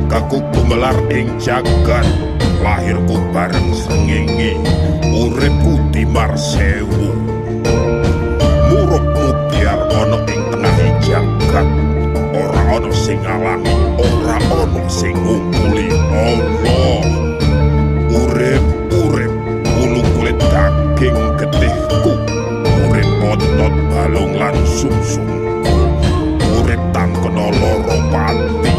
Ragaku gumelar ing jagat, lahirku bareng srengenge, uripku timar sewu. Murup mubyar ana ing tengah jagat, ora ana sing ngalangi, ora ana sing ngungkuli. Allah. Urip urip wulu kulit daging getihku, urip otot balung lan sumsumku, urip tangkena lara pati.